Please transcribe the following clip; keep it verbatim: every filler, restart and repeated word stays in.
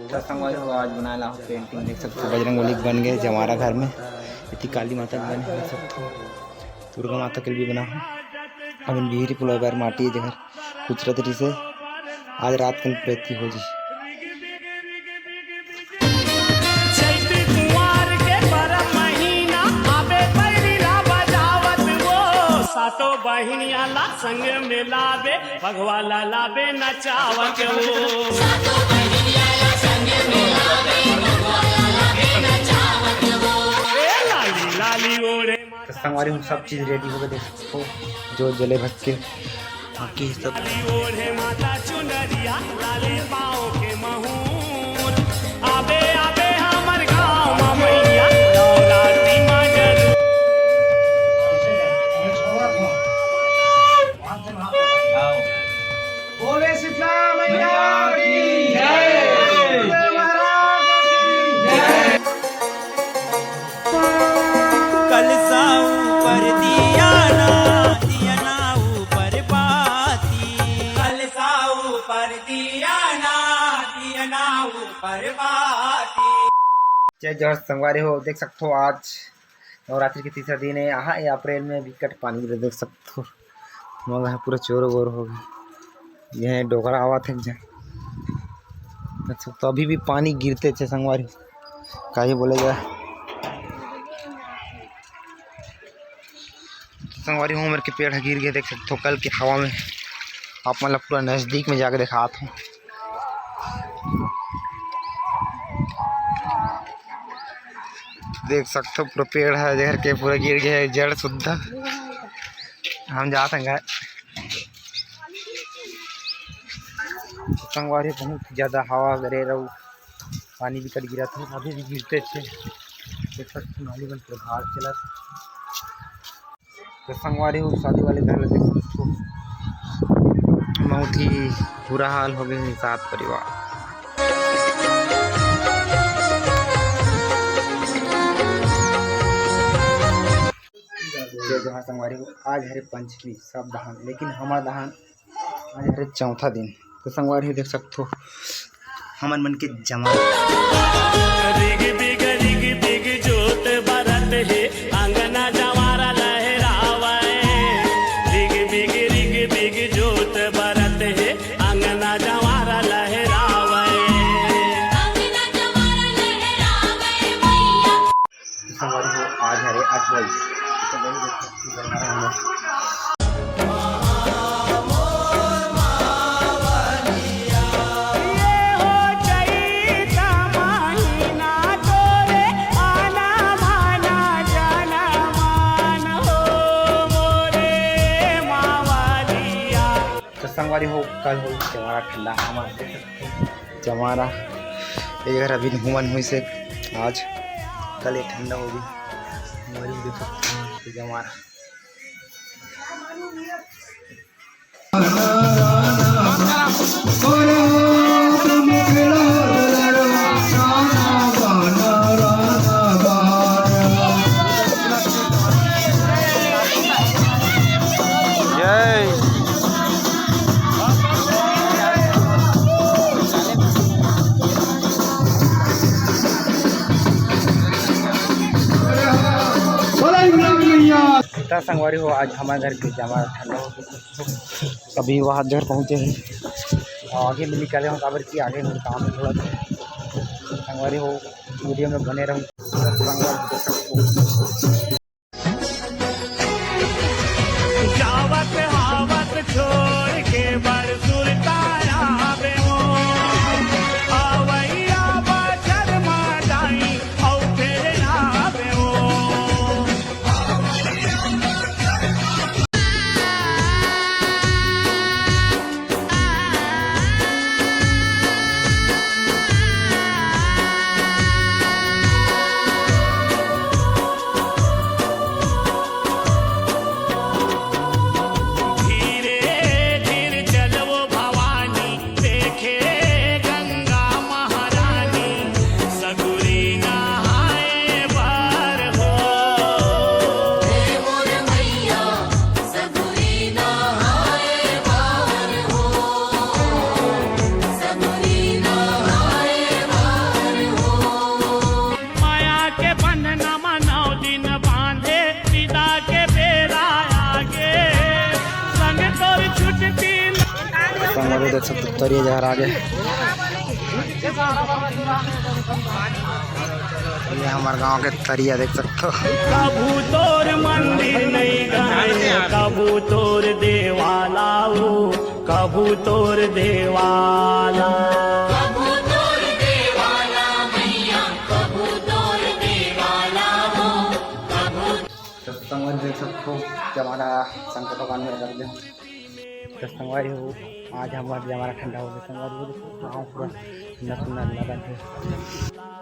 तो संगवारी हो, आज बनाए ला हूँ पेंटिंग, देख सकथो बजरंग बली के बन गए जमारा घर में। इति काली माता के बने, देख सकथो दुर्गा माता के भी बना हूँ। अब इन बिहरी पुलवा बार माटी जगह कुचरत रहिसे, आज रात कन प्रीति हो जी। चैत कुंवार के परब महीना आबे, पैरी ला बजावत वो। सातो बहिनिया ला संग में लाबे, भगवा ला लाबे नचावत वो। ए लाली लाली ओढ़े तो संगवारी हो, सब चीज रेडी हो गए, देख सकथो, जोत जले भक्के। बाकी सब लाली ओढ़े माता चुनरिया, लाली पाँव के महूर। आबे आबे हमर गाँव म मैया, नवरात्रि म जरूर। बोले शीतला मैया की जय। बोले महाराज की जय। कलसा ऊपर दिया ना, दिया ना ऊपर बाती। कलसा ऊपर दिया ना, दिया ना ऊपर बाती। जय जोहार संगवारी हो, देख सकथो आज नवरात्रि के तीसरा दिन है। यहाँ ये अप्रैल में विकट पानी गिरे, देख सकथो। मगर पूरा चोरो बोर हो गए। ये डोकरा आवत है एक झन, देख सकथो। अभी भी पानी गिरते थे संगवारी, काहे बोले जाए। संगवारी हो, मेरे के पेड़ ह गिर गए, देख सकथो। कल के हवा में आप मन ला पूरा नजदीक में जाके दिखात हूँ। देख सकथो पूरा पेड़ है, देख के पूरा गिर गया है, जड़ सुद्धा। हम जात हन घर। संगवारी बहुत ज्यादा हवा गरेर अउ पानी बिकट गिरत हे, अभी भी गिरते थे। देख सकथो नाली मन प्रभाव चलत। तो संगवारी हो, शादी वाले घर देख सकथो, बहुत ही बुरा हाल हो गए हैं सात परिवार। जय जोहार संगवारी हो, आज हरे पंचमी, सब दहान, लेकिन हमर दहान आज हरे चौथा दिन। तो संगवारी हो, देख सकथो, हमन मन के जमा। रिग बिग, रिग बिग जोत बरत हे, अंगना जंवारा लहरावय। रिग बिग, रिग बिग जोत बरत हे, अंगना जंवारा लहरावय। अंगना जंवारा लहरावय मैया। संगवारी हो, आज हरे अठवई। तो संगवारी हो, कल हो जंवारा ठंडा हमारे जंवारा। ये घर अभी नहुवन हुई से आज, कल ये ठंडा होगी। हमारी भी देख सकते हैं, ये जंवारा। जय। त संगवारी हो, आज हमारे घर के जंवारा ठंडा हो गया। अभी वहाँ घर पहुँचे हैं, आगे में निकले हों, काबर कि आगे में काम है थोड़ा। संगवारी हो, वीडियो में बने रहो। जावत आवत छोड़ के बड़ सुरतारा बे हो, आवैया बजर मा जाई औ फेर आवे हो। अरे देख सकथो तरिया जहर आगे। ये हमर गांव के तरिया देख सकथो। कभू तोर मंदिर नहीं गए, कभू तोर देवाला ओ, कभू तोर देवाला। कभू तोर देवाला मैया, कभू तोर देवाला ओ, कभू। तो संगवारी देख सकथो, जमारा शंकर भगवान में लग गया। तो संगवारी हो, आज हमर जमारा ठंडा हो गया। संगवारी हो, देखो, गाँव पूरा सुंदर सुंदर लगत हे।